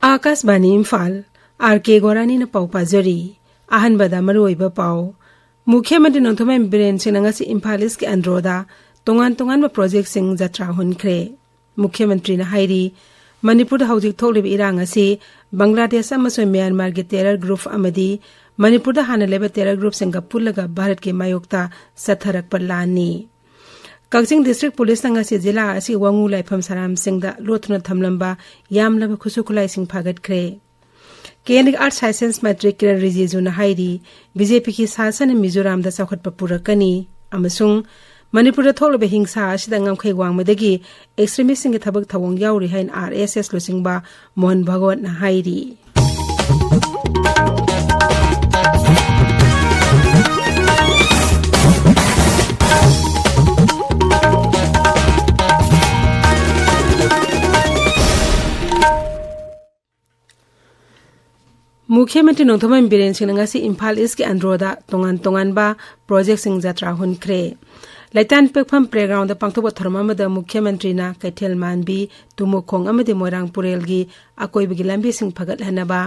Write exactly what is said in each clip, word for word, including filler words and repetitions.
ꯑꯥꯀꯥꯁꯕꯥꯅꯤ Imphal, R ꯀꯦ ꯒꯣꯔꯥꯅꯤꯅ ꯄꯥꯎ ꯄꯥꯖꯔꯤ꯫ ꯑꯍꯥꯟꯕꯗ ꯃꯔꯨꯑꯣꯏꯕ ꯄꯥꯎ꯫ ꯃꯨꯈ꯭ꯌ ꯃꯟꯇ꯭ꯔꯤ ꯅꯣꯡꯊꯣꯝꯕꯝ ꯕꯤꯔꯦꯟ ꯁꯤꯡꯅ ꯉꯁꯤ ꯏꯝꯐꯥꯜ ꯏꯁꯀꯤ ꯑꯟꯗ꯭ꯔꯣꯗ ꯇꯣꯉꯥꯟ ꯇꯣꯉꯥꯟꯕ ꯄ꯭ꯔꯣꯖꯦꯛꯁꯤꯡ ꯖꯇ꯭ꯔꯥ ꯍꯨꯟꯈ꯭ꯔꯦ꯫ ꯃꯨꯈ꯭ꯌ ꯃꯟꯇ꯭ꯔꯤꯅ ꯍꯥꯏꯔꯤ, ꯃꯅꯤꯄꯨꯔꯗ ꯍꯧꯖꯤꯛ ꯊꯣꯛꯂꯤꯕ ꯏꯔꯥꯡ ꯑꯁꯤ ꯕꯪꯒ꯭ꯂꯥꯗꯦꯁ ꯑꯃꯁꯨꯡ ꯃ꯭ꯌꯥꯟꯃꯥꯔꯒꯤ ꯇꯦꯔꯔ ꯒ꯭ꯔꯨꯞ ꯑꯃꯗꯤ ꯃꯅꯤꯄꯨꯔꯗ ꯍꯥꯟꯅ ꯂꯩꯕ ꯇꯦꯔꯔ ꯒ꯭ꯔꯨꯞꯁꯤꯡꯒ ꯄꯨꯜꯂꯒ ꯚꯥꯔꯠꯀꯤ ꯃꯥꯌꯣꯛꯇ ꯆꯠꯊꯔꯛꯄ ꯂꯥꯟꯅꯤ꯫ ꯀꯛꯆꯤꯡ ꯗꯤꯁꯇ꯭ꯔꯤꯛ ꯄꯨꯂꯤꯁꯅ ꯉꯁꯤ ꯖꯤꯂꯥ ꯑꯁꯤꯒꯤ ꯋꯥꯉꯨ ꯂꯥꯏꯐꯝ ꯁꯔꯥꯝꯁꯤꯡꯗ ꯂꯣꯠꯇꯨꯅ ꯊꯝꯂꯝꯕ ꯌꯥꯝꯂꯕ ꯈꯨꯠꯁꯨ ꯈꯨꯠꯂꯥꯏꯁꯤꯡ ꯐꯥꯒꯠꯈ꯭ꯔꯦ꯫ ꯀꯦꯟꯗ꯭ꯔꯒꯤ ꯑꯥꯔꯠꯁ ꯁꯥꯏꯟꯁ ꯃꯟꯇ꯭ꯔꯤ ꯀꯤꯔꯟ ꯔꯤꯖꯤꯖꯨꯅ ꯍꯥꯏꯔꯤ, ꯕꯤ ꯖꯦ ꯄꯤꯒꯤ ꯁꯥꯁꯟꯅ ꯃꯤꯖꯣꯔꯥꯝꯗ ꯆꯥꯎꯈꯠꯄ ꯄꯨꯔꯛꯀꯅꯤ ꯑꯃꯁꯨꯡ ꯃꯅꯤꯄꯨꯔꯗ ꯊꯣꯛꯂꯤꯕ ꯍꯤꯡꯁꯥ ꯑꯁꯤꯗ ꯉꯝꯈꯩ ꯋꯥꯡꯃꯗꯒꯤ ꯑꯦꯛꯁꯇ꯭ꯔꯤꯃꯤꯁꯁꯤꯡꯒꯤ ꯊꯕꯛ ꯊꯧꯑꯣꯡ ꯌꯥꯎꯔꯤ ꯍꯥꯏꯅ ꯑꯥꯔ ꯑꯦꯁ ꯑꯦꯁ ꯂꯨꯆꯤꯡꯕ ꯃꯣꯍꯟ ꯚꯒꯋꯠꯅ ꯍꯥꯏꯔꯤ꯫ ꯃꯨꯈ꯭ꯌ ꯃꯟꯇ꯭ꯔꯤ ꯅꯣꯡꯊꯣꯝꯕꯝ ꯕꯤꯔꯦꯟ ꯁꯤꯡꯅ ꯉꯁꯤ ꯏꯝꯐꯥꯜ ꯏꯁꯀꯤ ꯑꯟꯗ꯭ꯔꯣꯗ ꯇꯣꯉꯥꯟ ꯇꯣꯉꯥꯟꯕ ꯄ꯭ꯔꯣꯖꯦꯛꯁꯤꯡ ꯖꯇ꯭ꯔꯥ ꯍꯨꯟꯈ꯭ꯔꯦ꯫ ꯂꯩꯇꯥꯟ ꯄꯣꯛꯐꯝ ꯄ꯭ꯂꯦꯒ꯭ꯔꯥꯎꯟꯗ ꯄꯥꯡꯊꯣꯛꯄ ꯊꯧꯔꯝ ꯑꯃꯗ ꯃꯨꯈ꯭ꯌ ꯃꯟꯇ꯭ꯔꯤꯅ ꯀꯩꯊꯦꯜ ꯃꯥꯟꯕꯤ, ꯇꯨꯃꯨꯈꯣꯡ ꯑꯃꯗꯤ ꯃꯣꯏꯔꯥꯡ ꯄꯨꯔꯦꯜꯒꯤ ꯑꯀꯣꯏꯕꯒꯤ ꯂꯝꯕꯤꯁꯤꯡ ꯐꯒꯠꯍꯟꯅꯕ,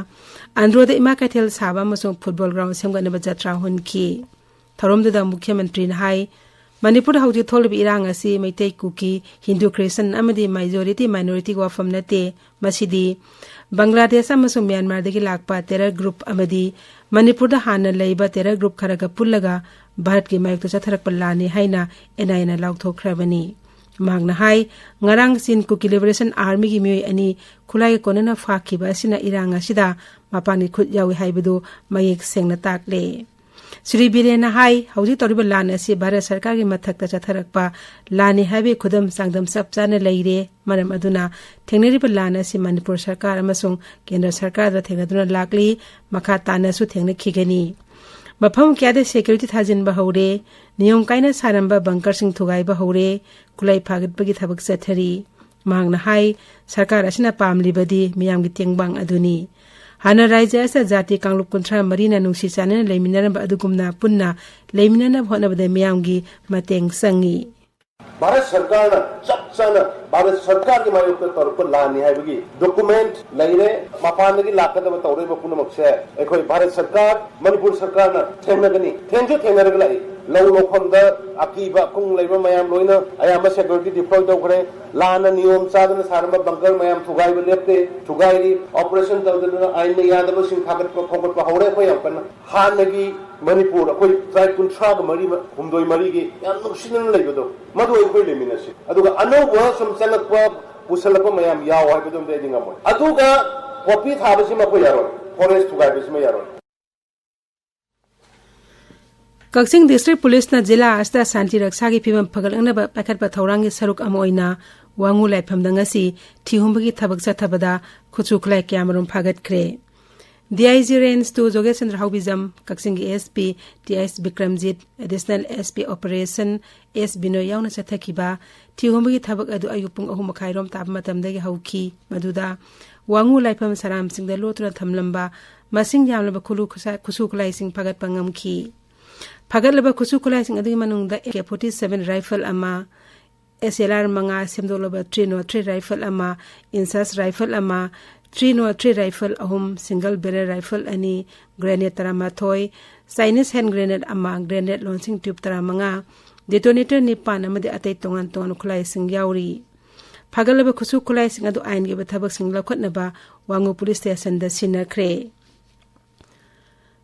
ꯑꯟꯗ꯭ꯔꯣꯗ ꯏꯃꯥ ꯀꯩꯊꯦꯜ ꯁꯥꯕ ꯑꯃꯁꯨꯡ ꯐꯨꯠꯕꯣꯜ ꯒ꯭ꯔꯥꯎꯟ ꯁꯦꯝꯒꯠꯅꯕ ꯖꯇ꯭ꯔꯥ ꯍꯨꯟꯈꯤ꯫ ꯊꯧꯔꯝꯗꯨꯗ ꯃꯨꯈ꯭ꯌ ꯃꯟꯇ꯭ꯔꯤꯅ ꯍꯥꯏ, ꯃꯅꯤꯄꯨꯔꯗ ꯍꯧꯖꯤꯛ ꯊꯣꯛꯂꯤꯕ ꯏꯔꯥꯡ ꯑꯁꯤ ꯃꯩꯇꯩ, ꯀꯨꯀꯤ, ꯍꯤꯟꯗꯨ, ꯈ꯭ꯔꯤꯁꯇꯟ ꯑꯃꯗꯤ ꯃꯥꯏꯖꯣꯔꯤꯇꯤ, ꯃꯥꯏꯅꯣꯔꯤꯇꯤꯒꯤ ꯋꯥꯐꯝ ꯅꯠꯇꯦ꯫ ꯃꯁꯤꯗꯤ ꯕꯪꯒ꯭ꯂꯥꯗꯦꯁ ꯑꯃꯁꯨꯡ ꯃ꯭ꯌꯥꯟꯃꯥꯔꯗꯒꯤ ꯂꯥꯛꯄ ꯇꯦꯔꯔ ꯒ꯭ꯔꯨꯞ ꯑꯃꯗꯤ ꯃꯅꯤꯄꯨꯔꯗ ꯍꯥꯟꯅ ꯂꯩꯕ ꯇꯦꯔꯔ ꯒ꯭ꯔꯨꯞ ꯈꯔꯒ ꯄꯨꯜꯂꯒ ꯚꯥꯔꯠꯀꯤ ꯃꯥꯌꯣꯛꯇ ꯆꯠꯊꯔꯛꯄ ꯂꯥꯟꯅꯤ ꯍꯥꯏꯅ ꯑꯦꯟ ꯑꯥꯏ ꯑꯦꯅ ꯂꯥꯎꯊꯣꯛꯈ꯭ꯔꯕꯅꯤ꯫ ꯃꯍꯥꯛꯅ ꯍꯥꯏ, ꯉꯔꯥꯡ ꯆꯤꯟ ꯀꯨꯀꯤ ꯂꯤꯕꯔꯦꯁꯟ ꯑꯥꯔꯃꯤꯒꯤ ꯃꯤꯑꯣꯏ ꯑꯅꯤ ꯈꯨꯠꯂꯥꯏꯒ ꯀꯣꯟꯅꯅ ꯐꯥꯈꯤꯕ ꯑꯁꯤꯅ ꯏꯔꯥꯡ ꯑꯁꯤꯗ ꯃꯄꯥꯟꯒꯤ ꯈꯨꯠ ꯌꯥꯎꯏ ꯍꯥꯏꯕꯗꯨ ꯃꯌꯦꯛ ꯁꯦꯡꯅ ꯇꯥꯛꯂꯦ꯫ ꯁ꯭ꯔꯤ ꯕꯤꯔꯦꯟꯅ ꯍꯥꯏ, ꯍꯧꯖꯤꯛ ꯇꯧꯔꯤꯕ ꯂꯥꯟ ꯑꯁꯤ ꯚꯥꯔꯠ ꯁꯔꯀꯥꯔꯒꯤ ꯃꯊꯛꯇ ꯆꯠꯊꯔꯛꯄ ꯂꯥꯟꯅꯤ ꯍꯥꯏꯕꯒꯤ ꯈꯨꯗꯝ ꯆꯥꯡꯗꯝ ꯆꯞ ꯆꯥꯅ ꯂꯩꯔꯦ꯫ ꯃꯔꯝ ꯑꯗꯨꯅ ꯊꯦꯡꯅꯔꯤꯕ ꯂꯥꯟ ꯑꯁꯤ ꯃꯅꯤꯄꯨꯔ ꯁꯔꯀꯥꯔ ꯑꯃꯁꯨꯡ ꯀꯦꯟꯗ꯭ꯔ ꯁꯔꯀꯥꯔꯗ ꯊꯦꯡꯅꯗꯨꯅ ꯂꯥꯛꯂꯤ, ꯃꯈꯥ ꯇꯥꯅꯁꯨ ꯊꯦꯡꯅꯈꯤꯒꯅꯤ꯫ ꯃꯐꯝ ꯀꯌꯥꯗ ꯁꯦꯀ꯭ꯌꯨꯔꯤꯇꯤ ꯊꯥꯖꯤꯟꯕ ꯍꯧꯔꯦ, ꯅꯤꯌꯣꯝ ꯀꯥꯏꯅ ꯁꯥꯔꯝꯕ ꯕꯪꯀꯔꯁꯤꯡ ꯊꯨꯒꯥꯏꯕ ꯍꯧꯔꯦ, ꯈꯨꯠꯂꯥꯏ ꯐꯥꯒꯠꯄꯒꯤ ꯊꯕꯛ ꯆꯠꯊꯔꯤ꯫ ꯃꯍꯥꯛꯅ ꯍꯥꯏ, ꯁꯔꯀꯥꯔ ꯑꯁꯤꯅ ꯄꯥꯝꯂꯤꯕꯗꯤ ꯃꯤꯌꯥꯝꯒꯤ ꯇꯦꯡꯕꯥꯡ ꯑꯗꯨꯅꯤ꯫ ꯍꯥꯟꯅ ꯔꯥꯖ꯭ꯌ ꯑꯁꯤꯗ ꯖꯥꯇꯤ ꯀꯥꯡꯂꯨꯞ ꯀꯨꯟꯊ꯭ꯔꯥ ꯃꯔꯤꯅ ꯅꯨꯡꯁꯤ ꯆꯥꯟꯅꯅ ꯂꯩꯃꯤꯟꯅꯔꯝꯕ ꯑꯗꯨꯒꯨꯝꯅ ꯄꯨꯟꯅ ꯂꯩꯃꯤꯟꯅꯅꯕ ꯍꯣꯠꯅꯕꯗ ꯃꯤꯌꯥꯝꯒꯤ ꯃꯇꯦꯡ ꯆꯪꯏ꯫ ꯚꯥꯔꯠ ꯁꯔꯀꯥꯔꯅ ꯆꯞ ꯆꯥꯅ ꯚꯥꯔꯠ ꯁꯔꯀꯥꯔꯒꯤ ꯃꯥꯌꯣꯛꯇ ꯇꯧꯔꯛꯄ ꯂꯥꯟꯅꯤ ꯍꯥꯏꯕꯒꯤ ꯗꯣꯀꯨꯃꯦꯟꯠ ꯂꯩꯔꯦ꯫ ꯃꯄꯥꯟꯗꯒꯤ ꯂꯥꯛꯀꯗꯕ ꯇꯧꯔꯛꯏꯕ ꯄꯨꯝꯅꯃꯛꯁꯦ ꯑꯩꯈꯣꯏ ꯚꯥꯔꯠ ꯁꯔꯀꯥꯔ, ꯃꯅꯤꯄꯨꯔ ꯁꯔꯀꯥꯔꯅ ꯊꯦꯡꯅꯒꯅꯤ꯫ ꯊꯦꯡꯁꯨ ꯊꯦꯡꯅꯔꯒ ꯂꯥꯛꯏ꯫ ꯂꯧ ꯂꯧꯐꯝꯗ ꯑꯀꯤꯕ ꯑꯈꯨꯡ ꯂꯩꯕ ꯃꯌꯥꯝ ꯂꯣꯏꯅ ꯑꯌꯥꯝꯕ ꯁꯦꯀ꯭ꯌꯨꯔꯤꯇꯤ ꯗꯤꯄ꯭ꯂꯣꯏ ꯇꯧꯈ꯭ꯔꯦ꯫ ꯂꯥꯟꯅ ꯅꯤꯌꯣꯝ ꯆꯥꯗꯅ ꯁꯥꯔꯝꯕ ꯕꯪꯀꯔ ꯃꯌꯥꯝ ꯊꯨꯒꯥꯏꯕ ꯂꯦꯞꯇꯦ, ꯊꯨꯒꯥꯏꯔꯤ꯫ ꯑꯣꯄꯔꯦꯁꯟ ꯇꯧꯗꯅ ꯑꯥꯏꯟꯅ ꯌꯥꯗꯕꯁꯤꯡ ꯊꯥꯒꯠꯄ ꯈꯣꯝꯒꯠꯄ ꯍꯧꯔꯦ ꯑꯩꯈꯣꯏ ꯌꯥꯝ ꯀꯟꯅ꯫ ꯍꯥꯟꯅꯒꯤ ꯃꯅꯤꯄꯨꯔ ꯑꯩꯈꯣꯏ ꯇ꯭ꯔꯥꯏꯕ ꯀꯨꯟꯊ꯭ꯔꯥꯒ ꯃꯔꯤ, ꯍꯨꯝꯗꯣꯏ ꯃꯔꯤꯒꯤ ꯌꯥꯝ ꯅꯨꯡꯁꯤꯅꯅ ꯂꯩꯕꯗꯣ, ꯃꯗꯨ ꯑꯩꯈꯣꯏ ꯂꯩꯃꯤꯟꯅꯁꯤ꯫ ꯑꯗꯨꯒ ꯑꯅꯧꯕ ꯁꯨꯝ ꯆꯪꯂꯛꯄ, ꯄꯨꯁꯜꯂꯛꯄ ꯃꯌꯥꯝ ꯌꯥꯎ ꯍꯥꯏꯕꯗꯨꯝꯗꯤ ꯑꯩꯗꯤ ꯉꯝꯃꯣꯏ꯫ ꯑꯗꯨꯒ ꯄꯣꯄꯤ ꯊꯥꯕꯁꯤꯃ ꯑꯩꯈꯣꯏ ꯌꯥꯔꯣꯏ, ꯐꯣꯔꯦꯁ ꯊꯨꯒꯥꯏꯕꯁꯤꯃ ꯌꯥꯔꯣꯏ꯫ ꯀꯛꯆꯤꯡ ꯗꯤꯁꯇ꯭ꯔꯤꯛ ꯄꯨꯂꯤꯁꯅ ꯖꯤꯂꯥ ꯑꯁꯤꯗ ꯁꯥꯟꯇꯤ ꯔꯛꯁꯥꯒꯤ ꯐꯤꯕꯝ ꯐꯒꯠꯂꯛꯅꯕ ꯄꯥꯏꯈꯠꯄ ꯊꯧꯔꯥꯡꯒꯤ ꯁꯔꯨꯛ ꯑꯃ ꯑꯣꯏꯅ ꯋꯥꯉꯨ ꯂꯥꯏꯐꯝꯗ ꯉꯁꯤ ꯊꯤꯍꯨꯝꯕꯒꯤ ꯊꯕꯛ ꯆꯠꯊꯕꯗ ꯈꯨꯠꯁꯨ ꯈꯨꯠꯂꯥꯏ ꯀꯌꯥꯃꯔꯨꯝ ꯐꯥꯒꯠꯈ꯭ꯔꯦ꯫ D I G range two ꯖꯣꯒꯦꯁ ꯆꯟꯗ꯭ꯔ ꯍꯥꯎꯕꯤꯖꯝ, ꯀꯛꯆꯤꯡꯒꯤ S P T S Bikramjit, additional S P operation S Binoy ꯌꯥꯎꯅ ꯆꯠꯊꯈꯤꯕ ꯊꯤꯍꯨꯝꯕꯒꯤ ꯊꯕꯛ ꯑꯗꯨ ꯑꯌꯨꯛ ꯄꯨꯡ ꯑꯍꯨꯝ ꯃꯈꯥꯏꯔꯣꯝ ꯇꯥꯕ ꯃꯇꯝꯗꯒꯤ ꯍꯧꯈꯤ꯫ ꯃꯗꯨꯗ ꯋꯥꯉꯨ ꯂꯥꯏꯐꯝ ꯁꯔꯥꯝꯁꯤꯡꯗ ꯂꯣꯠꯇꯨꯅ ꯊꯝꯂꯝꯕ ꯃꯁꯤꯡ ꯌꯥꯝꯂꯕ ꯈꯨꯂꯨ ꯈꯨꯁꯥ-, ꯈꯨꯠꯁꯨ ꯈꯨꯠꯂꯥꯏꯁꯤꯡ ꯐꯥꯒꯠꯄ ꯉꯝꯈꯤ꯫ ꯐꯥꯒꯠꯂꯕ ꯈꯨꯠꯁꯨ ꯈꯨꯠꯂꯥꯏꯁꯤꯡ ꯑꯗꯨꯒꯤ ꯃꯅꯨꯡꯗ A K forty seven rifle ꯑꯃ, ꯑꯦꯁ ꯑꯦꯜ ꯑꯥꯔ ꯃꯉꯥ, ꯁꯦꯝꯗꯣꯛꯂꯕ ꯊ꯭ꯔꯤ ꯅꯣꯠ ꯊ꯭ꯔꯤ ꯔꯥꯏꯐꯜ ꯑꯃ, ꯏꯟꯁꯥꯁ ꯔꯥꯏꯐꯜ ꯑꯃ, ꯊ꯭ꯔꯤ ꯅꯣꯠ ꯊ꯭ꯔꯤ ꯔꯥꯏꯐꯜ ꯑꯍꯨꯝ, ꯁꯤꯡꯒꯜ ꯕꯦꯔꯦꯜ ꯔꯥꯏꯐꯜ ꯑꯅꯤ, ꯒ꯭ꯔꯦꯅꯦꯗ ꯇꯔꯥꯃꯥꯊꯣꯏ, ꯆꯥꯏꯅꯤꯁ ꯍꯦꯟ ꯒ꯭ꯔꯦꯅꯦꯗ ꯑꯃ, ꯒ꯭ꯔꯦꯅꯦꯗ ꯂꯣꯟꯁꯤꯡ ꯇ꯭ꯌꯨꯕ ꯇꯔꯥꯃꯉꯥ, ꯗꯦꯇꯣꯅꯦꯇꯔ ꯅꯤꯄꯥꯟ ꯑꯃꯗꯤ ꯑꯇꯩ ꯇꯣꯉꯥꯟ ꯇꯣꯉꯥꯟꯕ ꯈꯨꯠꯂꯥꯏꯁꯤꯡ ꯌꯥꯎꯔꯤ꯫ ꯐꯥꯒꯠꯂꯕ ꯈꯨꯠꯁꯨ ꯈꯨꯠꯂꯥꯏꯁꯤꯡ ꯑꯗꯨ ꯑꯥꯏꯟꯒꯤ ꯑꯣꯏꯕ ꯊꯕꯛꯁꯤꯡ ꯂꯧꯈꯠꯅꯕ ꯋꯥꯉꯨ ꯄꯨꯂꯤꯁ ꯁ꯭ꯇꯦꯁꯟꯗ ꯁꯤꯟꯅꯈ꯭ꯔꯦ꯫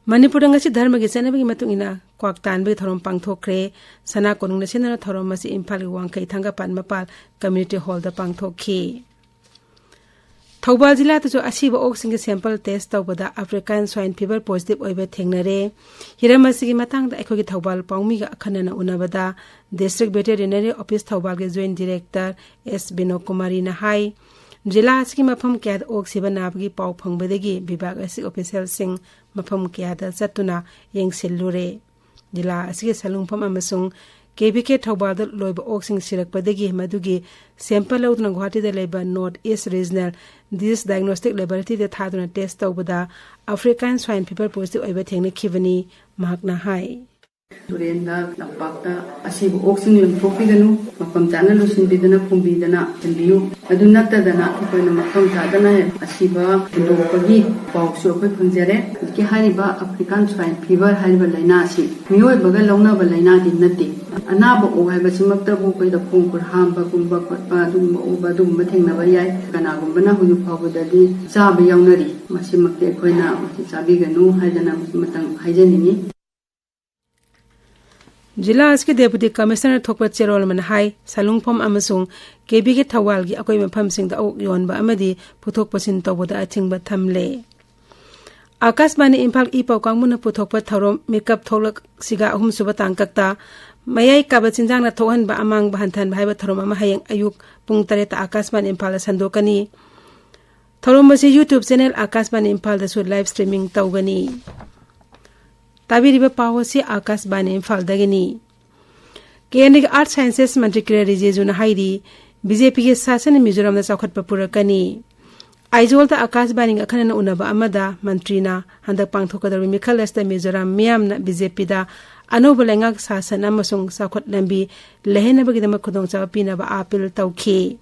ꯃꯅꯤꯄꯨꯔꯗ ꯉꯁꯤ ꯙꯔꯃꯒꯤ ꯆꯠꯅꯕꯤꯒꯤ ꯃꯇꯨꯡ ꯏꯟꯅ ꯀ꯭ꯋꯥꯛ ꯇꯥꯟꯕꯒꯤ ꯊꯧꯔꯝ ꯄꯥꯡꯊꯣꯛꯈ꯭ꯔꯦ꯫ ꯁꯅꯥ ꯀꯣꯅꯨꯡꯅ ꯁꯤꯟꯗꯨꯅ ꯊꯧꯔꯝ ꯑꯁꯤ ꯏꯝꯐꯥꯜꯒꯤ ꯋꯥꯡꯈꯩ ꯊꯥꯡꯒꯄꯥꯠ ꯃꯄꯥꯜ ꯀꯝꯃ꯭ꯌꯨꯅꯤꯇꯤ ꯍꯣꯜꯗ ꯄꯥꯡꯊꯣꯛꯈꯤ꯫ ꯊꯧꯕꯥꯜ ꯖꯤꯂꯥꯗꯁꯨ ꯑꯁꯤꯕ ꯑꯣꯛꯁꯤꯡꯒꯤ ꯁꯦꯝꯄꯜ ꯇꯦꯁ ꯇꯧꯕꯗ ꯑꯐ꯭ꯔꯤꯀꯥꯟ ꯁ꯭ꯋꯥꯏꯟ ꯐꯤꯚꯔ ꯄꯣꯖꯤꯇꯤꯚ ꯑꯣꯏꯕ ꯊꯦꯡꯅꯔꯦ꯫ ꯍꯤꯔꯝ ꯑꯁꯤꯒꯤ ꯃꯇꯥꯡꯗ ꯑꯩꯈꯣꯏꯒꯤ ꯊꯧꯕꯥꯜ ꯄꯥꯎꯃꯤꯒ ꯑꯈꯟꯅꯅ ꯎꯅꯕꯗ district veterinary office ꯊꯧꯕꯥꯜꯒꯤ joint director ꯑꯦꯁ ꯕꯤꯅꯣ ꯀꯨꯃꯥꯔꯤꯅ ꯍꯥꯏ, ꯖꯤꯂꯥ ꯑꯁꯤꯒꯤ ꯃꯐꯝ ꯀꯌꯥꯗ ꯑꯣꯛ ꯁꯤꯕ ꯅꯥꯕꯒꯤ ꯄꯥꯎ ꯐꯪꯕꯗꯒꯤ ꯚꯤꯚꯥꯒ ꯑꯁꯤꯒꯤ ꯑꯣꯐꯤꯁꯤꯌꯦꯜꯁꯤꯡ ꯃꯐꯝ ꯀꯌꯥꯗ ꯆꯠꯇꯨꯅ ꯌꯦꯡꯁꯤꯜꯂꯨꯔꯦ꯫ ꯖꯤꯂꯥ ꯑꯁꯤꯒꯤ ꯁꯂꯨꯡꯐꯝ ꯑꯃꯁꯨꯡ ꯀꯦ ꯚꯤ ꯀꯦ ꯊꯧꯕꯥꯜꯗ ꯂꯣꯏꯕ ꯑꯣꯛꯁꯤꯡ ꯁꯤꯔꯛꯄꯗꯒꯤ ꯃꯗꯨꯒꯤ ꯁꯦꯝꯄꯜ ꯂꯧꯗꯨꯅ ꯒꯨꯋꯥꯍꯥꯇꯤꯗ ꯂꯩꯕ north east regional disease diagnostic ꯂꯦꯕꯣꯔꯦꯇꯔꯤꯗ ꯊꯥꯗꯨꯅ ꯇꯦꯁ ꯇꯧꯕꯗ ꯑꯐ꯭ꯔꯤꯀꯥꯟ ꯁ꯭ꯋꯥꯏꯟ ꯐꯤꯚꯔ ꯄꯣꯖꯤꯇꯤꯚ ꯑꯣꯏꯕ ꯊꯦꯡꯅꯈꯤꯕꯅꯤ, ꯃꯍꯥꯛꯅ ꯍꯥꯏ꯫ ꯇꯨꯔꯦꯟꯗ, ꯂꯝꯄꯥꯛꯇ ꯑꯁꯤꯕ ꯑꯣꯛꯁꯤꯡ ꯂꯪꯊꯣꯛꯄꯤꯒꯅꯨ, ꯃꯐꯝ ꯆꯥꯅ ꯂꯣꯏꯁꯤꯟꯕꯤꯗꯅ, ꯐꯨꯝꯕꯤꯗꯅ ꯊꯝꯕꯤꯌꯨ꯫ ꯑꯗꯨ ꯅꯠꯇꯗꯅ ꯑꯩꯈꯣꯏꯅ ꯃꯐꯝ ꯆꯥꯗꯅ ꯑꯁꯤꯕ ꯍꯨꯟꯗꯣꯛꯄꯒꯤ ꯄꯥꯎꯁꯨ ꯑꯩꯈꯣꯏ ꯐꯪꯖꯔꯦ꯫ ꯍꯧꯖꯤꯛꯀꯤ ꯍꯥꯏꯔꯤꯕ African Swine Fever ꯍꯥꯏꯔꯤꯕ ꯂꯥꯏꯅꯥ ꯑꯁꯤ ꯃꯤꯑꯣꯏꯕꯒ ꯂꯧꯅꯕ ꯂꯥꯏꯅꯥꯗꯤ ꯅꯠꯇꯦ꯫ ꯑꯅꯥꯕ ꯑꯣꯛ ꯍꯥꯏꯕꯁꯤꯃꯛꯇꯕꯨ ꯑꯩꯈꯣꯏꯗ ꯈꯣꯡ ꯈꯨꯠ ꯍꯥꯝꯕꯒꯨꯝꯕ ꯈꯣꯠꯄ, ꯑꯗꯨꯒꯨꯝꯕ ꯑꯣꯕ, ꯑꯗꯨꯒꯨꯝꯕ ꯊꯦꯡꯅꯕ ꯌꯥꯏ꯫ ꯀꯅꯥꯒꯨꯝꯕꯅ ꯍꯧꯖꯤꯛ ꯐꯥꯎꯕꯗꯗꯤ ꯆꯥꯕ ꯌꯥꯎꯅꯔꯤ꯫ ꯃꯁꯤꯃꯛꯇꯤ ꯑꯩꯈꯣꯏꯅ ꯃꯁꯤ ꯆꯥꯕꯤꯒꯅꯨ ꯍꯥꯏꯗꯅ ꯃꯁꯤ ꯃꯇꯝ ꯍꯥꯏꯖꯅꯤꯡꯉꯤ꯫ ꯖꯤꯂꯥ ꯑꯁꯤꯒꯤ Deputy Commissioner ꯊꯣꯛꯄ ꯆꯦꯔꯣꯜ ꯑꯃꯅ ꯍꯥꯏ, ꯁꯂꯨꯡꯐꯝ ꯑꯃꯁꯨꯡ ꯀꯦꯕꯤꯒꯤ ꯊꯧꯕꯥꯜꯒꯤ ꯑꯀꯣꯏꯕ ꯃꯐꯝꯁꯤꯡꯗ ꯑꯣꯛ ꯌꯣꯟꯕ ꯑꯃꯗꯤ ꯄꯨꯊꯣꯛ ꯄꯨꯁꯤꯟ ꯇꯧꯕꯗ ꯑꯊꯤꯡꯕ ꯊꯝꯂꯦ꯫ ꯑꯥꯀꯥꯁꯕꯥꯅꯤ ꯏꯝꯐꯥꯜ ꯏ ꯄꯥꯎ ꯀꯥꯡꯕꯨꯅ ꯄꯨꯊꯣꯛꯄ ꯊꯧꯔꯝ ꯃꯤꯀꯞ ꯊꯣꯛꯂꯛꯁꯤꯒ ꯑꯍꯨꯝꯁꯨꯕ ꯇꯥꯡꯀꯛꯇ ꯃꯌꯥꯏ ꯀꯥꯕ ꯆꯤꯟꯖꯥꯛꯅ ꯊꯣꯛꯍꯟꯕ ꯑꯃꯥꯡꯕ ꯍꯟꯊꯍꯟꯕ ꯍꯥꯏꯕ ꯊꯧꯔꯝ ꯑꯃ ꯍꯌꯦꯡ ꯑꯌꯨꯛ ꯄꯨꯡ ꯇꯔꯦꯠꯇ ꯑꯥꯀꯥꯁꯕꯥꯅꯤ ꯏꯝꯐꯥꯜꯗ ꯁꯟꯗꯣꯛꯀꯅꯤ꯫ ꯊꯧꯔꯝ ꯑꯁꯤ YouTube channel ꯑꯥꯀꯥꯁꯕꯥꯅꯤ ꯏꯝꯐꯥꯜꯗꯁꯨ live streaming ꯇꯧꯒꯅꯤ꯫ ꯇꯥꯕꯤꯔꯤꯕ ꯄꯥꯎ ꯑꯁꯤ ꯑꯥꯀꯥꯁꯕꯥꯅꯤ ꯏꯝꯐꯥꯜꯗꯒꯤꯅꯤ꯫ ꯀꯦꯟꯗ꯭ꯔꯒꯤ Earth Sciences ꯃꯟꯇ꯭ꯔꯤ ꯀꯤꯔꯟ ꯔꯤꯖꯤꯖꯨꯅ ꯍꯥꯏꯔꯤ, BJPꯒꯤ ꯁꯥꯁꯟꯅ ꯃꯤꯖꯣꯔꯥꯝꯗ ꯆꯥꯎꯈꯠꯄ ꯄꯨꯔꯛꯀꯅꯤ꯫ ꯑꯥꯏꯖꯣꯜꯗ ꯑꯥꯀꯥꯁꯕꯥꯅꯤꯒ ꯑꯈꯟꯅꯅ ꯎꯅꯕ ꯑꯃꯗ ꯃꯟꯇ꯭ꯔꯤꯅ ꯍꯟꯗꯛ ꯄꯥꯡꯊꯣꯛꯀꯗꯧꯔꯤꯕ ꯃꯤꯈꯜ ꯑꯁꯤꯗ ꯃꯤꯖꯣꯔꯥꯝ ꯃꯤꯌꯥꯝꯅ BJPꯗ ꯑꯅꯧꯕ ꯂꯩꯉꯥꯛ ꯁꯥꯁꯟ ꯑꯃꯁꯨꯡ ꯆꯥꯎꯈꯠ ꯂꯝꯕꯤ ꯂꯩꯍꯟꯅꯕꯒꯤꯗꯃꯛ ꯈꯨꯗꯣꯡꯆꯥꯕ ꯄꯤꯅꯕ ꯑꯥꯄꯤꯜ ꯇꯧꯈꯤ꯫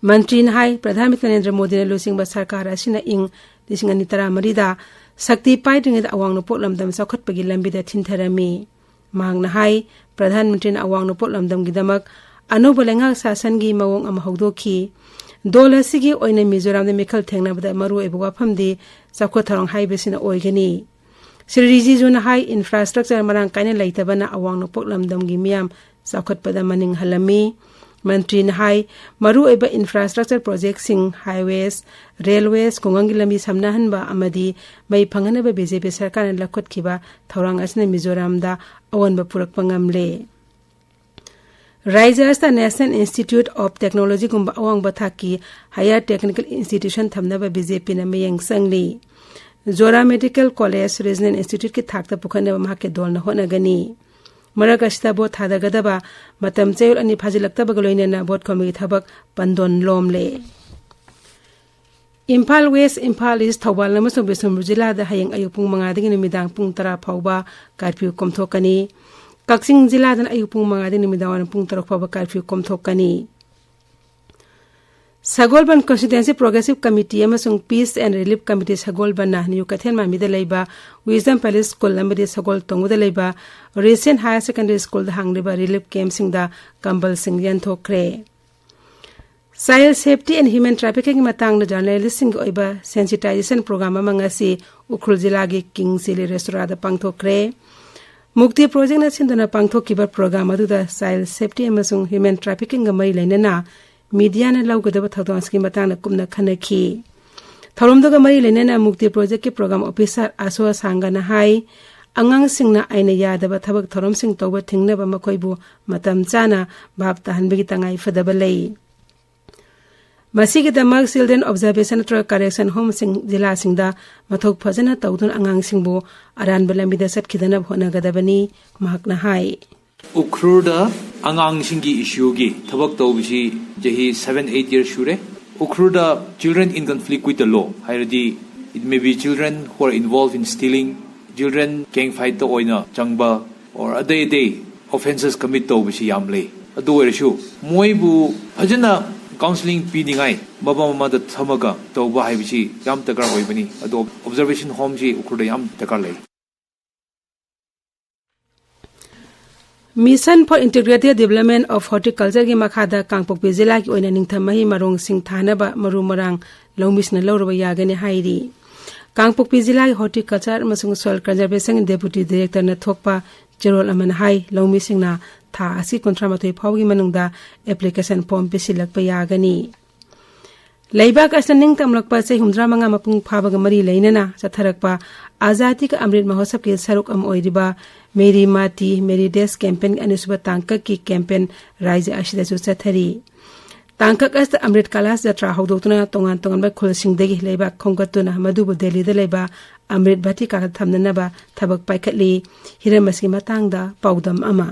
ꯃꯟꯇ꯭ꯔꯤꯅ ꯍꯥꯏ, ꯄ꯭ꯔꯙꯥꯟ ꯃꯟꯇ꯭ꯔꯤ ꯅꯔꯦꯟꯗ꯭ꯔ ꯃꯣꯗꯤꯅ ꯂꯨꯆꯤꯡꯕ ꯁꯔꯀꯥꯔ ꯑꯁꯤꯅ ꯏꯪ ꯂꯤꯁꯤꯡ ꯑꯅꯤ ꯇꯔꯥꯃꯔꯤꯗ ꯁꯛꯇꯤ ꯄꯥꯏꯗ꯭ꯔꯤꯉꯩꯗ ꯑꯋꯥꯡ ꯅꯣꯡꯄꯣꯛ ꯂꯝꯗꯝ ꯆꯥꯎꯈꯠꯄꯒꯤ ꯂꯝꯕꯤꯗ ꯊꯤꯟꯊꯔꯝꯃꯤ꯫ ꯃꯍꯥꯛꯅ ꯍꯥꯏ, ꯄ꯭ꯔꯙꯥꯟ ꯃꯟꯇ꯭ꯔꯤꯅ ꯑꯋꯥꯡ ꯅꯣꯡꯄꯣꯛ ꯂꯝꯗꯝꯒꯤꯗꯃꯛ ꯑꯅꯧꯕ ꯂꯩꯉꯥꯛ ꯁꯥꯁꯟꯒꯤ ꯃꯑꯣꯡ ꯑꯃ ꯍꯧꯗꯣꯛꯈꯤ꯫ ꯗꯣꯜ ꯑꯁꯤꯒꯤ ꯑꯣꯏꯅ ꯃꯤꯖꯣꯔꯥꯝꯗ ꯃꯤꯈꯜ ꯊꯦꯡꯅꯕꯗ ꯃꯔꯨꯑꯣꯏꯕ ꯋꯥꯐꯝꯗꯤ ꯆꯥꯎꯈꯠ ꯊꯧꯔꯥꯡ ꯍꯥꯏꯕꯁꯤꯅ ꯑꯣꯏꯒꯅꯤ꯫ ꯁ꯭ꯔꯤ ꯔꯤꯖꯤꯖꯨꯅ ꯍꯥꯏ, infrastructure ꯃꯔꯥꯡ ꯀꯥꯏꯅ ꯂꯩꯇꯕꯅ ꯑꯋꯥꯡ ꯅꯣꯡꯄꯣꯛ ꯂꯝꯗꯝꯒꯤ ꯃꯤꯌꯥꯝ ꯆꯥꯎꯈꯠꯄꯗ ꯃꯅꯤꯡ ꯍꯜꯂꯝꯃꯤ꯫ ꯃꯟꯇ꯭ꯔꯤꯅ ꯍꯥꯏ, ꯃꯔꯨꯑꯣꯏꯕ infrastructure projectꯁꯤꯡ, highways, railways, ꯈꯨꯡꯒꯪꯒꯤ ꯂꯝꯕꯤ ꯁꯝꯅꯍꯟꯕ ꯑꯃꯗꯤ ꯃꯩ ꯐꯪꯍꯟꯅꯕ BJP ꯁꯔꯀꯥꯔꯅ ꯂꯧꯈꯠꯈꯤꯕ ꯊꯧꯔꯥꯡ ꯑꯁꯤꯅ ꯃꯤꯖꯣꯔꯥꯝꯗ ꯑꯑꯣꯟꯕ ꯄꯨꯔꯛꯄ ꯉꯝꯂꯦ꯫ ꯔꯥꯖ꯭ꯌ ꯑꯁꯤꯗ National Institute of Technologyꯒꯨꯝꯕ ꯑꯋꯥꯡꯕ ꯊꯥꯛꯀꯤ higher technical institution ꯊꯝꯅꯕ BJPꯅ ꯃꯤꯠꯌꯦꯡ ꯆꯪꯂꯤ꯫ ꯖꯣꯔꯥ Medical College Regional Instituteꯀꯤ ꯊꯥꯛꯇ ꯄꯨꯈꯠꯅꯕ ꯃꯍꯥꯛꯀꯤ ꯗꯣꯜꯅ ꯍꯣꯠꯅꯒꯅꯤ꯫ ꯃꯔꯛ ꯑꯁꯤꯗ ꯚꯣꯠ ꯊꯥꯗꯒꯗꯕ ꯃꯇꯝ ꯆꯌꯣꯜ ꯑꯅꯤ ꯐꯥꯖꯤꯜꯂꯛꯇꯕꯒ ꯂꯣꯏꯅꯅ ꯚꯣꯠ ꯈꯣꯝꯕꯒꯤ ꯊꯕꯛ ꯄꯟꯗꯣꯟ ꯂꯣꯝꯂꯦ꯫ ꯏꯝꯐꯥꯜ ꯋꯦꯁ, ꯏꯝꯐꯥꯜ ꯏꯁ, ꯊꯧꯕꯥꯜ ꯑꯃꯁꯨꯡ ꯕꯤꯁꯅꯨꯄꯨꯔ ꯖꯤꯂꯥꯗ ꯍꯌꯦꯡ ꯑꯌꯨꯛ ꯄꯨꯡ ꯃꯉꯥꯗꯒꯤ ꯅꯨꯃꯤꯗꯥꯡ ꯄꯨꯡ ꯇꯔꯥ ꯐꯥꯎꯕ ꯀꯥꯔꯐ꯭ꯌꯨ ꯀꯣꯝꯊꯣꯛꯀꯅꯤ꯫ ꯀꯛꯆꯤꯡ ꯖꯤꯂꯥꯗꯅ ꯑꯌꯨꯛ ꯄꯨꯡ ꯃꯉꯥꯗꯒꯤ ꯅꯨꯃꯤꯗꯥꯡ ꯋꯥꯏꯔꯝ ꯄꯨꯡ ꯇꯔꯨꯛ ꯐꯥꯎꯕ ꯀꯥꯔꯐ꯭ꯌꯨ ꯀꯣꯝꯊꯣꯛꯀꯅꯤ꯫ ꯁꯒꯣꯜꯕꯟ Constituency Progressive Committee ꯑꯃꯁꯨꯡ Peace and Relief Committee ꯁꯒꯣꯜꯕꯟꯅ ꯅ꯭ꯌꯨ ꯀꯩꯊꯦꯜ ꯃꯥꯟꯕꯤꯗ ꯂꯩꯕ Wisdom Palace School ꯑꯃꯗꯤ ꯁꯒꯣꯜ ꯇꯣꯡꯕꯗ ꯂꯩꯕ Risen Higher Secondary Schoolꯗ ꯍꯥꯡꯂꯤꯕ relief campꯁꯤꯡꯗ ꯀꯝꯕꯜꯁꯤꯡ ꯌꯦꯟꯊꯣꯛꯈ꯭ꯔꯦ꯫ Child Safety and Human Traffickingꯒꯤ ꯃꯇꯥꯡꯗ journalistꯁꯤꯡꯒꯤ ꯑꯣꯏꯕ sensitization program ꯑꯃ ꯉꯁꯤ ꯎꯈ꯭ꯔꯨꯜ ꯖꯤꯂꯥꯒꯤ King Chilli Restaurantꯗ ꯄꯥꯡꯊꯣꯛꯈ꯭ꯔꯦ꯫ ꯃꯨꯛꯇꯤ Projectꯅ ꯁꯤꯟꯗꯨꯅ ꯄꯥꯡꯊꯣꯛꯈꯤꯕ program ꯑꯗꯨꯗ child safety ꯑꯃꯁꯨꯡ human traffickingꯒ ꯃꯔꯤ ꯂꯩꯅꯅ mediaꯅ ꯂꯧꯒꯗꯕ ꯊꯧꯗꯥꯡꯁꯤꯡꯒꯤ ꯃꯇꯥꯡꯗ ꯀꯨꯞꯅ ꯈꯟꯅꯈꯤ꯫ ꯊꯧꯔꯝꯗꯨꯒ ꯃꯔꯤ ꯂꯩꯅꯅ ꯃꯨꯛꯇꯤ Projectꯀꯤ program officer ꯑꯁꯣ ꯑꯁꯥꯡꯒꯅ ꯍꯥꯏ, ꯑꯉꯥꯡꯁꯤꯡꯅ ꯑꯥꯏꯟꯅ ꯌꯥꯗꯕ ꯊꯕꯛ ꯊꯧꯔꯝꯁꯤꯡ ꯇꯧꯕ ꯊꯤꯡꯅꯕ ꯃꯈꯣꯏꯕꯨ ꯃꯇꯝ ꯆꯥꯅ ꯚꯥꯞ ꯇꯥꯍꯟꯕꯒꯤ ꯇꯉꯥꯏ ꯐꯗꯕ ꯂꯩ꯫ ꯃꯁꯤꯒꯤꯗꯃꯛ Children Observation ꯅꯠꯇ꯭ꯔꯒ Correction Homeꯁꯤꯡ ꯖꯤꯂꯥꯁꯤꯡꯗ ꯃꯊꯧ ꯐꯖꯅ ꯇꯧꯗꯨꯅ ꯑꯉꯥꯡꯁꯤꯡꯕꯨ ꯑꯔꯥꯟꯕ ꯂꯝꯕꯤꯗ ꯆꯠꯈꯤꯗꯅꯕ ꯍꯣꯠꯅꯒꯗꯕꯅꯤ, ꯃꯍꯥꯛꯅ ꯍꯥꯏ꯫ ꯎꯈ꯭ꯔꯨꯜꯗ ꯑꯉꯥꯡꯁꯤꯡꯒꯤ issueꯒꯤ ꯊꯕꯛ ꯇꯧꯕꯁꯤ ꯆꯍꯤ seven eight years ꯁꯨꯔꯦ꯫ ꯎꯈ꯭ꯔꯨꯜꯗ children in conflict with the law ꯍꯥꯏꯔꯗꯤ, it may be children who are involved in stealing, children gang fightꯇ ꯑꯣꯏꯅ ꯆꯪꯕ, or ꯑꯇꯩ ꯑꯇꯩ offences commit ꯇꯧꯕꯁꯤ ꯌꯥꯝ ꯂꯩ꯫ ꯑꯗꯨ ꯑꯣꯏꯔꯁꯨ ꯃꯣꯏꯕꯨ ꯐꯖꯅ counselling ꯄꯤꯅꯤꯡꯉꯥꯏ ꯃꯐꯝ ꯑꯃꯗ ꯊꯝꯃꯒ ꯇꯧꯕ ꯍꯥꯏꯕꯁꯤ ꯌꯥꯝ ꯗꯔꯀꯥꯔ ꯑꯣꯏꯕꯅꯤ꯫ ꯑꯗꯣ observation homeꯁꯤ ꯎꯈ꯭ꯔꯨꯜꯗ ꯌꯥꯝ ꯗꯔꯀꯥꯔ ꯂꯩ꯫ Mission for Integrated Development of Horticultureꯒꯤ ꯃꯈꯥꯗ ꯀꯥꯡꯄꯣꯛꯄꯤ ꯖꯤꯂꯥꯒꯤ ꯑꯣꯏꯅ ꯅꯤꯡꯊꯝ ꯃꯍꯩ ꯃꯔꯣꯡꯁꯤꯡ ꯊꯥꯅꯕ ꯃꯔꯨ ꯃꯔꯥꯡ ꯂꯧꯃꯤꯁꯤꯡꯅ ꯂꯧꯔꯕ ꯌꯥꯒꯅꯤ ꯍꯥꯏꯔꯤ꯫ ꯀꯥꯡꯄꯣꯛꯄꯤ ꯖꯤꯂꯥꯒꯤ Horticulture ꯑꯃꯁꯨꯡ Soil Conservationꯒꯤ Deputy Directorꯅ ꯊꯣꯛꯄ ꯆꯦꯔꯣꯜ ꯑꯃꯅ ꯍꯥꯏ, ꯂꯧꯃꯤꯁꯤꯡꯅ ꯊꯥ ꯑꯁꯤ ꯀꯨꯟꯊ꯭ꯔꯥ ꯃꯥꯊꯣꯏ ꯐꯥꯎꯒꯤ ꯃꯅꯨꯡꯗ application form ꯄꯤꯁꯤꯜꯂꯛꯄ ꯌꯥꯒꯅꯤ꯫ ꯂꯩꯕꯥꯛ ꯑꯁꯤꯅ ꯅꯤꯡꯇꯝꯂꯛꯄ ꯆꯍꯤ ꯍꯨꯝꯗ꯭ꯔꯥ ꯃꯉꯥ ꯃꯄꯨꯡ ꯐꯥꯕꯒ ꯃꯔꯤ ꯂꯩꯅꯅ ꯆꯠꯊꯔꯛꯄ ꯑꯖꯥꯗꯤ ꯀꯥ ꯑꯃ꯭ꯔꯤꯠ ꯃꯍꯣꯠꯁꯕꯀꯤ ꯁꯔꯨꯛ ꯑꯃ ꯑꯣꯏꯔꯤꯕ ꯃꯦꯔꯤ ꯃꯥꯇꯤ, ꯃꯦꯔꯤ ꯗꯦꯁ campaignꯒꯤ ꯑꯅꯤꯁꯨꯕ ꯇꯥꯡꯀꯛꯀꯤ campaign ꯔꯥꯖ꯭ꯌ ꯑꯁꯤꯗꯁꯨ ꯆꯠꯊꯔꯤ꯫ ꯇꯥꯡꯀꯛ ꯑꯁꯤꯗ ꯑꯃ꯭ꯔꯤꯠ ꯀꯂꯥꯁ ꯖꯇ꯭ꯔꯥ ꯍꯧꯗꯣꯛꯇꯨꯅ ꯇꯣꯉꯥꯟ ꯇꯣꯉꯥꯟꯕ ꯈꯨꯜꯁꯤꯡꯗꯒꯤ ꯂꯩꯕꯥꯛ ꯈꯣꯝꯒꯠꯇꯨꯅ ꯃꯗꯨꯕꯨ ꯗꯦꯜꯂꯤꯗ ꯂꯩꯕ ꯑꯃ꯭ꯔꯤꯠ ꯚꯇꯤꯀꯥꯗ ꯊꯝꯅꯅꯕ ꯊꯕꯛ ꯄꯥꯏꯈꯠꯂꯤ꯫ ꯍꯤꯔꯝ ꯑꯁꯤꯒꯤ ꯃꯇꯥꯡꯗ ꯄꯥꯎꯗꯝ ꯑꯃ꯫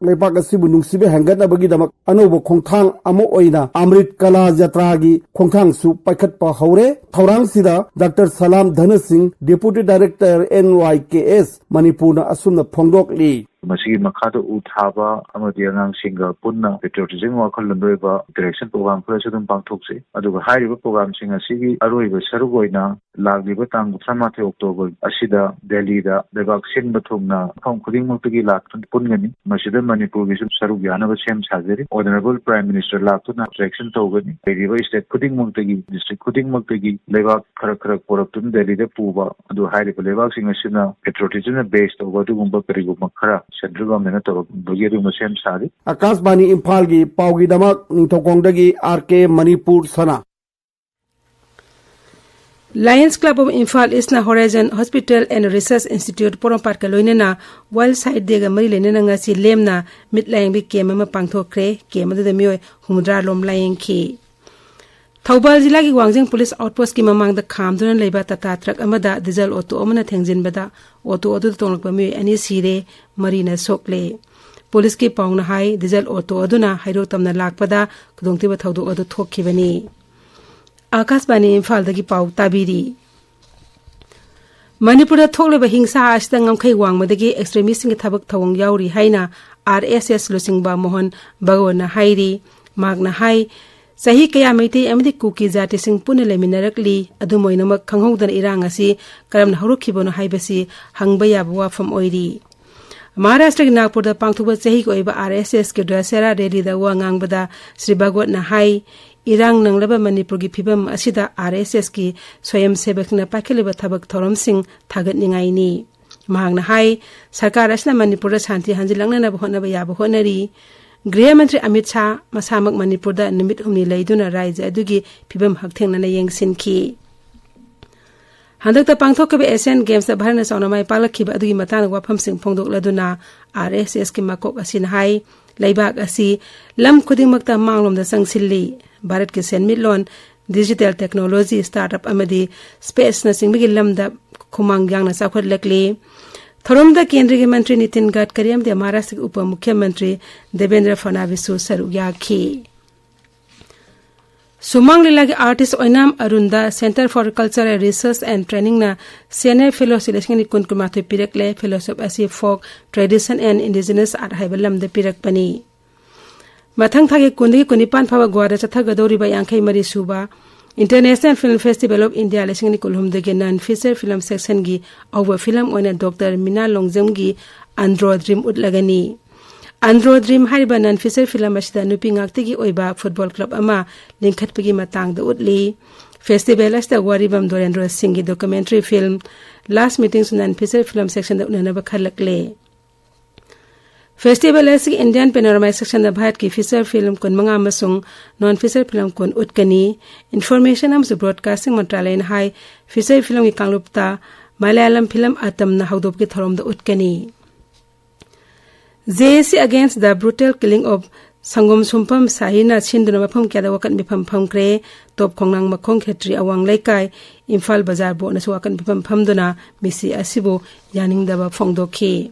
ꯂꯩꯕꯥꯛ ꯑꯁꯤꯕꯨ ꯅꯨꯡꯁꯤꯕ ꯍꯦꯟꯒꯠꯅꯕꯒꯤꯗꯃꯛ ꯑꯅꯧꯕ ꯈꯣꯡꯊꯥꯡ ꯑꯃ ꯑꯣꯏꯅ ꯑꯃ꯭ꯔꯤꯠ ꯀꯂꯥ ꯖꯇ꯭ꯔꯥꯒꯤ ꯈꯣꯡꯊꯥꯡꯁꯨ ꯄꯥꯏꯈꯠꯄ ꯍꯧꯔꯦ꯫ ꯊꯧꯔꯥꯡꯁꯤꯗ ꯗꯥꯛꯇꯔ ꯁꯂꯥꯝ ꯙꯅꯁꯤꯡ, ꯗꯦꯄꯨꯇꯤ ꯗꯥꯏꯔꯦꯛꯇꯔ, ꯑꯦꯟ ꯋꯥꯏ ꯀꯦ ꯑꯦꯁ, ꯃꯅꯤꯄꯨꯔꯅ ꯑꯁꯨꯝꯅ ꯐꯣꯡꯗꯣꯛꯂꯤ꯫ ꯃꯁꯤꯒꯤ ꯃꯈꯥꯗ ꯎ ꯊꯥꯕ ꯑꯃꯗꯤ ꯑꯉꯥꯡꯁꯤꯡꯒ ꯄꯨꯟꯅ patriotism ꯋꯥꯈꯜꯂꯣꯟꯗ ꯑꯣꯏꯕ interaction program ꯈꯔꯁꯨ ꯑꯗꯨꯝ ꯄꯥꯡꯊꯣꯛꯆꯩ꯫ ꯑꯗꯨꯒ ꯍꯥꯏꯔꯤꯕ programꯁꯤꯡ ꯑꯁꯤꯒꯤ ꯑꯔꯣꯏꯕ ꯁꯔꯨꯛ ꯑꯣꯏꯅ ꯂꯥꯛꯂꯤꯕ ꯇꯥꯡ ꯀꯨꯟꯊ꯭ꯔꯥ ꯃꯥꯊꯣꯏ ꯑꯣꯛꯇꯣꯕꯔ ꯑꯁꯤꯗ ꯗꯦꯜꯂꯤꯗ ꯂꯩꯕꯥꯛ ꯁꯤꯟꯕ ꯊꯨꯡꯅ ꯃꯐꯝ ꯈꯨꯗꯤꯡꯃꯛꯇꯒꯤ ꯂꯥꯛꯇꯨꯅ ꯄꯨꯟꯒꯅꯤ꯫ ꯃꯁꯤꯗ ꯃꯅꯤꯄꯨꯔꯒꯤꯁꯨ ꯁꯔꯨꯛ ꯌꯥꯅꯕ ꯁꯦꯝ ꯁꯥꯖꯔꯤ꯫ Honourable Prime Minister ꯂꯥꯛꯇꯨꯅ interaction ꯇꯧꯒꯅꯤ꯫ ꯂꯩꯔꯤꯕ state ꯈꯨꯗꯤꯡꯃꯛꯇꯒꯤ, district ꯈꯨꯗꯤꯡꯃꯛꯇꯒꯤ ꯂꯩꯕꯥꯛ ꯈꯔ ꯈꯔ ꯄꯨꯔꯛꯇꯨꯅ ꯗꯦꯜꯂꯤꯗ ꯄꯨꯕ, ꯑꯗꯨ ꯍꯥꯏꯔꯤꯕ ꯂꯩꯕꯥꯛꯁꯤꯡ ꯑꯁꯤꯅ patriotismꯅ base ꯇꯧꯕ ꯑꯗꯨꯒꯨꯝꯕ ꯀꯔꯤꯒꯨꯝꯕ ꯈꯔ central governmentꯅ ꯇꯧꯔꯛꯄꯒꯤ ꯑꯗꯨꯒꯨꯝꯕ ꯁꯦꯝ ꯁꯥꯔꯤ꯫ ꯑꯀꯥꯁꯕꯥꯅꯤ ꯏꯝꯐꯥꯜꯒꯤ ꯄꯥꯎꯒꯤꯗꯃꯛ ꯅꯤꯡꯊꯧꯈꯣꯡꯗꯒꯤ ꯑꯥꯔ ꯀꯦ ꯃꯅꯤꯄꯨꯔ ꯁꯅꯥ꯫ Lions Club of Imphal Eastꯅ Horizon Hospital and Research Institute ꯄꯣꯔꯣꯝꯄꯥꯠꯀ ꯂꯣꯏꯅꯅ World Sight Dayꯒ ꯃꯔꯤ ꯂꯩꯅꯅ ꯉꯁꯤ ꯂꯦꯝꯅ ꯃꯤꯠ ꯂꯥꯌꯦꯡꯕꯒꯤ camp ꯑꯃ ꯄꯥꯡꯊꯣꯛꯈ꯭ꯔꯦ꯫ Camp ꯑꯗꯨꯗ ꯃꯤꯑꯣꯏ ꯍꯨꯝꯐꯨꯇꯔꯥ ꯂꯣꯝ ꯂꯥꯌꯦꯡꯈꯤ꯫ ꯊꯧꯕꯥꯜ ꯖꯤꯂꯥꯒꯤ ꯋꯥꯡꯖꯤꯡ police outpostꯀꯤ ꯃꯃꯥꯡꯗ ꯈꯥꯝꯗꯨꯅ ꯂꯩꯕ ꯇꯥꯇꯥ truck ꯑꯃꯗ diesel auto ꯑꯃꯅ ꯊꯦꯡꯖꯤꯟꯕꯗ auto ꯑꯗꯨꯗ ꯇꯣꯡꯂꯛꯄ ꯃꯤꯑꯣꯏ ꯑꯅꯤ ꯁꯤꯔꯦ, ꯃꯔꯤꯅ ꯁꯣꯛꯂꯦ꯫ Policeꯀꯤ ꯄꯥꯎꯅ ꯍꯥꯏ, diesel auto ꯑꯗꯨꯅ ꯍꯩꯔꯣꯛ ꯇꯝꯅ ꯂꯥꯛꯄꯗ ꯈꯨꯗꯣꯡꯊꯤꯕ ꯊꯧꯗꯣꯛ ꯑꯗꯨ ꯊꯣꯛꯈꯤꯕꯅꯤ꯫ ꯑꯥꯀꯥꯁꯕꯥꯅꯤ ꯏꯝꯐꯥꯜꯗꯒꯤ ꯄꯥꯎ ꯇꯥꯕꯤꯔꯤ꯫ ꯃꯅꯤꯄꯨꯔꯗ ꯊꯣꯛꯂꯤꯕ ꯍꯤꯡꯁꯥ ꯑꯁꯤꯗ ꯉꯝꯈꯩ ꯋꯥꯡꯃꯗꯒꯤ extremistꯁꯤꯡꯒꯤ ꯊꯕꯛ ꯊꯧꯑꯣꯡ ꯌꯥꯎꯔꯤ ꯍꯥꯏꯅ ꯑꯥꯔ ꯑꯦꯁ ꯑꯦꯁ ꯂꯨꯆꯤꯡꯕ ꯃꯣꯍꯟ ꯚꯒꯋꯟꯅ ꯍꯥꯏꯔꯤ꯫ ꯃꯍꯥꯛꯅ ꯍꯥꯏ, ꯆꯍꯤ ꯀꯌꯥ ꯃꯩꯇꯩ ꯑꯃꯗꯤ ꯀꯨꯀꯤ ꯖꯥꯇꯤꯁꯤꯡ ꯄꯨꯟꯅ ꯂꯩꯃꯤꯟꯅꯔꯛꯂꯤ꯫ ꯑꯗꯨꯝ ꯑꯣꯏꯅꯃꯛ, ꯈꯪꯍꯧꯗꯅ ꯏꯔꯥꯡ ꯑꯁꯤ ꯀꯔꯝꯅ ꯍꯧꯔꯛꯈꯤꯕꯅꯣ ꯍꯥꯏꯕꯁꯤ ꯍꯪꯕ ꯌꯥꯕ ꯋꯥꯐꯝ ꯑꯣꯏꯔꯤ꯫ ꯃꯍꯥꯔꯥꯁꯇ꯭ꯔꯒꯤ ꯅꯥꯒꯄꯨꯔꯗ ꯄꯥꯡꯊꯣꯛꯄ ꯆꯍꯤꯒꯤ ꯑꯣꯏꯕ ꯑꯥꯔ ꯑꯦꯁ ꯑꯦꯁꯀꯤ ꯗꯁꯦꯔꯥ rallyꯗ ꯋꯥ ꯉꯥꯡꯕꯗ ꯁ꯭ꯔꯤ ꯚꯒꯋꯠꯅ ꯍꯥꯏ, ꯏꯔꯥꯡ ꯅꯪꯂꯕ ꯃꯅꯤꯄꯨꯔꯒꯤ ꯐꯤꯕꯝ ꯑꯁꯤꯗ ꯑꯥꯔ ꯑꯦꯁ ꯑꯦꯁꯀꯤ ꯁ꯭ꯋꯌꯝꯁꯦꯕꯛꯁꯤꯡꯅ ꯄꯥꯏꯈꯠꯂꯤꯕ ꯊꯕꯛ ꯊꯧꯔꯝꯁꯤꯡ ꯊꯥꯒꯠꯅꯤꯡꯉꯥꯏꯅꯤ꯫ ꯃꯍꯥꯛꯅ ꯍꯥꯏ, ꯁꯔꯀꯥꯔ ꯑꯁꯤꯅ ꯃꯅꯤꯄꯨꯔꯗ ꯁꯥꯟꯇꯤ ꯍꯟꯖꯤꯜꯂꯛꯅꯅꯕ ꯍꯣꯠꯅꯕ ꯌꯥꯕ ꯍꯣꯠꯅꯔꯤ꯫ ꯒ꯭ꯔꯤꯍ ꯃꯟꯇ꯭ꯔꯤ ꯑꯃꯤꯠ ꯁꯥꯍ ꯃꯁꯥꯃꯛ ꯃꯅꯤꯄꯨꯔꯗ ꯅꯨꯃꯤꯠ ꯍꯨꯝꯅꯤ ꯂꯩꯗꯨꯅ ꯔꯥꯖ꯭ꯌ ꯑꯗꯨꯒꯤ ꯐꯤꯕꯝ ꯍꯛꯊꯦꯡꯅꯅ ꯌꯦꯡꯁꯤꯟꯈꯤ꯫ ꯍꯟꯗꯛꯇ ꯄꯥꯡꯊꯣꯛꯈꯤꯕ Asian Gamesꯇ ꯚꯥꯔꯠꯅ ꯆꯥꯎꯅ ꯃꯥꯏ ꯄꯥꯛꯂꯛꯈꯤꯕ ꯑꯗꯨꯒꯤ ꯃꯇꯥꯡꯗ ꯋꯥꯐꯝꯁꯤꯡ ꯐꯣꯡꯗꯣꯛꯂꯗꯨꯅ ꯑꯥꯔ ꯑꯦꯁ ꯑꯦꯁꯀꯤ ꯃꯀꯣꯛ ꯑꯁꯤꯅ ꯍꯥꯏ, ꯂꯩꯕꯥꯛ ꯑꯁꯤ ꯂꯝ ꯈꯨꯗꯤꯡꯃꯛꯇ ꯃꯥꯡꯂꯣꯝꯗ ꯆꯪꯁꯤꯜꯂꯤ꯫ ꯚꯥꯔꯠꯀꯤ ꯁꯦꯟꯃꯤꯠꯂꯣꯟ, digital technology, startup ꯑꯃꯗꯤ spaceꯅꯆꯤꯡꯕꯒꯤ ꯂꯝꯗ ꯈꯨꯃꯥꯡ ꯌꯥꯡꯅ ꯆꯥꯎꯈꯠꯂꯛꯂꯤ꯫ ꯊꯧꯔꯝꯗ ꯀꯦꯟꯗ꯭ꯔꯒꯤ ꯃꯟꯇ꯭ꯔꯤ ꯅꯤꯇꯤꯟ ꯒꯗꯀꯔꯤ ꯑꯃꯗꯤ ꯃꯍꯥꯔꯥꯁꯇ꯭ꯔꯒꯤ ꯎꯄ ꯃꯨꯈ꯭ꯌ ꯃꯟꯇ꯭ꯔꯤ ꯗꯦꯕꯦꯟꯗ꯭ꯔ ꯐꯗꯅꯕꯤꯁꯁꯨ ꯁꯔꯨꯛ ꯌꯥꯈꯤ꯫ ꯁꯨꯃꯥꯡ ꯂꯤꯂꯥꯒꯤ ꯑꯥꯔꯇꯤꯁ ꯑꯣꯏꯅꯥꯝ ꯑꯔꯨꯟꯗ Centre for Cultural Research and Trainingꯅ Senior Fellowship ꯂꯤꯁꯤꯡ ꯑꯅꯤ ꯀꯨꯟ ꯀꯨꯟꯃꯥꯊꯣꯏ ꯄꯤꯔꯛꯂꯦ꯫ Fellowship ꯑꯁꯤ Folk Tradition and Indigenous Art ꯍꯥꯏꯕ ꯂꯝꯗ ꯄꯤꯔꯛꯄꯅꯤ꯫ ꯃꯊꯪ ꯊꯥꯒꯤ ꯀꯨꯟꯗꯒꯤ ꯀꯨꯟꯅꯤꯄꯥꯟ ꯐꯥꯎꯕ ꯒꯣꯋꯥꯗ ꯆꯠꯊꯒꯗꯧꯔꯤꯕ ꯌꯥꯡꯈꯩ ꯃꯔꯤ ꯁꯨꯕ International Film Festival of India ꯂꯤꯁꯤꯡ ꯑꯅꯤ ꯀꯨꯟꯍꯨꯝꯗꯣꯏꯒꯤ non feature film sectionꯒꯤ ꯑꯍꯧꯕ film ꯑꯣꯏꯅ ꯗꯣꯛꯇꯔ ꯃꯤꯅꯥ ꯂꯣꯡꯖꯝꯒꯤ Andro Dream ꯎꯠꯂꯒꯅꯤ꯫ Andro Dream ꯍꯥꯏꯔꯤꯕ non feature film ꯑꯁꯤꯗ ꯅꯨꯄꯤ ꯉꯥꯛꯇꯒꯤ ꯑꯣꯏꯕ football club ꯑꯃ ꯂꯤꯡꯈꯠꯄꯒꯤ ꯃꯇꯥꯡꯗ ꯎꯠꯂꯤ꯫ Festival ꯑꯁꯤꯗ ꯋꯥꯔꯤꯕꯝ ꯗꯣꯔꯦꯟꯗ꯭ꯔꯣ ꯁꯤꯡꯒꯤ documentary film Last Meetingꯁꯨ non feature film sectionꯗ ꯎꯠꯅꯅꯕ ꯈꯜꯂꯛꯂꯦ꯫ Festival ꯑꯁꯤꯒꯤ Indian Panorama sectionꯗ ꯚꯥꯔꯠꯀꯤ feature film ꯀꯨꯟꯃꯉꯥ ꯑꯃꯁꯨꯡ non feature film ꯀꯨꯟ ꯎꯠꯀꯅꯤ꯫ Information ꯑꯃꯁꯨꯡ Broadcasting ꯃꯟꯇ꯭ꯔꯥꯂꯌꯅ ꯍꯥꯏ, feature filmꯒꯤ ꯀꯥꯡꯂꯨꯞꯇ ꯃꯂꯌꯥꯂꯝ film ꯑꯇꯝꯅ ꯍꯧꯗꯣꯛꯄꯒꯤ ꯊꯧꯔꯝꯗ ꯎꯠꯀꯅꯤ꯫ J A C Against the Brutal Killing of ꯁꯪꯒꯣꯝ ꯁꯨꯝꯐꯝ ꯁꯥꯍꯤꯅ ꯁꯤꯟꯗꯨꯅ ꯃꯐꯝ ꯀꯌꯥꯗ ꯋꯥꯀꯠ ꯃꯤꯐꯝ ꯐꯝꯈ꯭ꯔꯦ꯫ ꯇꯣꯞ ꯈꯣꯡꯅꯥꯡ ꯃꯈꯣꯡ ꯈꯦꯇ꯭ꯔꯤ ꯑꯋꯥꯡ ꯂꯩꯀꯥꯏ, ꯏꯝꯐꯥꯜ ꯕꯖꯥꯔ ꯕꯣꯠꯅꯁꯨ ꯋꯥꯀꯠ ꯃꯤꯐꯝ ꯐꯝꯗꯨꯅ ꯃꯤꯁꯤ ꯑꯁꯤꯕꯨ ꯌꯥꯅꯤꯡꯗꯕ ꯐꯣꯡꯗꯣꯛꯈꯤ꯫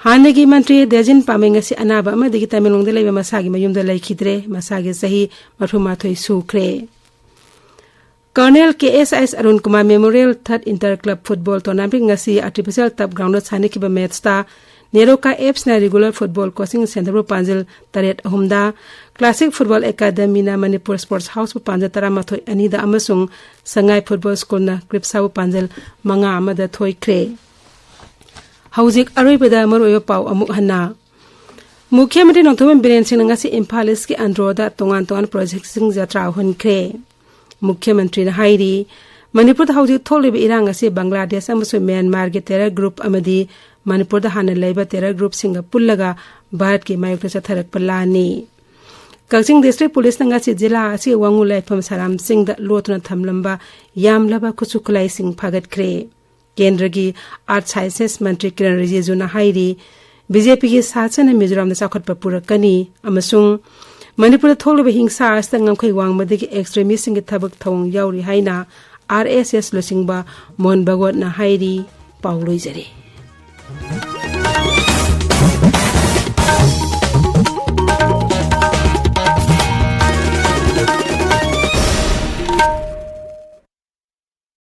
ꯍꯥꯟꯅꯒꯤ ꯃꯟꯇ꯭ꯔꯤ ꯗꯦꯖꯤꯟ ꯄꯥꯃꯦꯡ ꯑꯁꯤ ꯑꯅꯥꯕ ꯑꯃꯗꯒꯤ ꯇꯃꯦꯡꯂꯣꯡꯗ ꯂꯩꯕ ꯃꯁꯥꯒꯤ ꯃꯌꯨꯝꯗ ꯂꯩꯈꯤꯗ꯭ꯔꯦ꯫ ꯃꯁꯥꯒꯤ ꯆꯍꯤ ꯃꯔꯤꯐꯨ ꯃꯥꯊꯣꯏ ꯁꯨꯈ꯭ꯔꯦ꯫ Colonel K S S Arun Kumar Memorial Third Inter Club Football Tournament ꯉꯁꯤ Artificial Turf Groundꯗ ꯁꯥꯟꯅꯈꯤꯕ matchꯇ ꯅꯦꯔꯣꯀꯥ Fꯁꯅ regular football coaching centreꯕꯨ ꯄꯥꯟꯖꯜ ꯇꯔꯦꯠ ꯑꯍꯨꯝꯗ, Classic Football Academyꯅ ꯃꯅꯤꯄꯨꯔ Sports Houseꯕꯨ ꯄꯥꯟꯖꯜ ꯇꯔꯥꯃꯥꯊꯣꯏ ꯑꯅꯤꯗ ꯑꯃꯁꯨꯡ ꯁꯉꯥꯏ Football Schoolꯅ ꯀ꯭ꯔꯤꯞꯁꯥꯕꯨ ꯄꯥꯟꯖꯜ ꯃꯉꯥ ꯑꯃꯗ ꯊꯣꯏꯈ꯭ꯔꯦ꯫ ꯍꯧꯖꯤꯛ ꯑꯔꯣꯏꯕꯗ ꯃꯔꯨꯑꯣꯏꯕ ꯄꯥꯎ ꯑꯃꯨꯛ ꯍꯟꯅ꯫ ꯃꯨꯈ꯭ꯌ ꯃꯟꯇ꯭ꯔꯤ ꯅꯣꯡꯊꯣꯝꯕꯝ ꯕꯤꯔꯦꯟ ꯁꯤꯡꯅ ꯉꯁꯤ ꯏꯝꯐꯥꯜ ꯏꯁꯀꯤ ꯑꯟꯗ꯭ꯔꯣꯗ ꯇꯣꯉꯥꯟ ꯇꯣꯉꯥꯟꯕ projectꯁꯤꯡ ꯖꯇ꯭ꯔꯥ ꯍꯨꯟꯈ꯭ꯔꯦ꯫ ꯃꯨꯈ꯭ꯌ ꯃꯟꯇ꯭ꯔꯤꯅ ꯍꯥꯏꯔꯤ, ꯃꯅꯤꯄꯨꯔꯗ ꯍꯧꯖꯤꯛ ꯊꯣꯛꯂꯤꯕ ꯏꯔꯥꯡ ꯑꯁꯤ ꯕꯪꯒ꯭ꯂꯥꯗꯦꯁ ꯑꯃꯁꯨꯡ ꯃ꯭ꯌꯥꯟꯃꯥꯔꯒꯤ terror group ꯑꯃꯗꯤ ꯃꯅꯤꯄꯨꯔꯗ ꯍꯥꯟꯅ ꯂꯩꯕ terror groupꯁꯤꯡꯒ ꯄꯨꯜꯂꯒ ꯚꯥꯔꯠꯀꯤ ꯃꯥꯌꯣꯛꯇ ꯆꯠꯊꯔꯛꯄ ꯂꯥꯟꯅꯤ꯫ ꯀꯛꯆꯤꯡ district policeꯅ ꯉꯁꯤ ꯖꯤꯂꯥ ꯑꯁꯤꯒꯤ ꯋꯥꯉꯨ ꯂꯥꯏꯐꯝ ꯁꯥꯔꯥꯝ ꯆꯤꯡꯗ ꯂꯣꯠꯇꯨꯅ ꯊꯝꯂꯝꯕ ꯌꯥꯝꯂꯕ ꯈꯨꯠꯁꯨ ꯈꯨꯠꯂꯥꯏꯁꯤꯡ ꯐꯥꯒꯠꯈ꯭ꯔꯦ꯫ ꯀꯦꯟꯗ꯭ꯔꯒꯤ Earth Sciences ꯃꯟꯇ꯭ꯔꯤ ꯀꯤꯔꯟ ꯔꯤꯖꯤꯖꯨꯅ ꯍꯥꯏꯔꯤ, BJPꯒꯤ ꯁꯥꯁꯟꯅ ꯃꯤꯖꯣꯔꯥꯝꯗ ꯆꯥꯎꯈꯠꯄ ꯄꯨꯔꯛꯀꯅꯤ ꯑꯃꯁꯨꯡ ꯃꯅꯤꯄꯨꯔꯗ ꯊꯣꯛꯂꯤꯕ ꯍꯤꯡꯁꯥ ꯑꯁꯤꯗ ꯉꯝꯈꯩ ꯋꯥꯡꯃꯗꯒꯤ extremistꯁꯤꯡꯒꯤ ꯊꯕꯛ ꯊꯧꯑꯣꯡ ꯌꯥꯎꯔꯤ ꯍꯥꯏꯅ RSS ꯂꯨꯆꯤꯡꯕ ꯃꯣꯍꯟ ꯚꯒꯋꯠꯅ ꯍꯥꯏꯔꯤ꯫ ꯄꯥꯎ ꯂꯣꯏꯖꯔꯦ꯫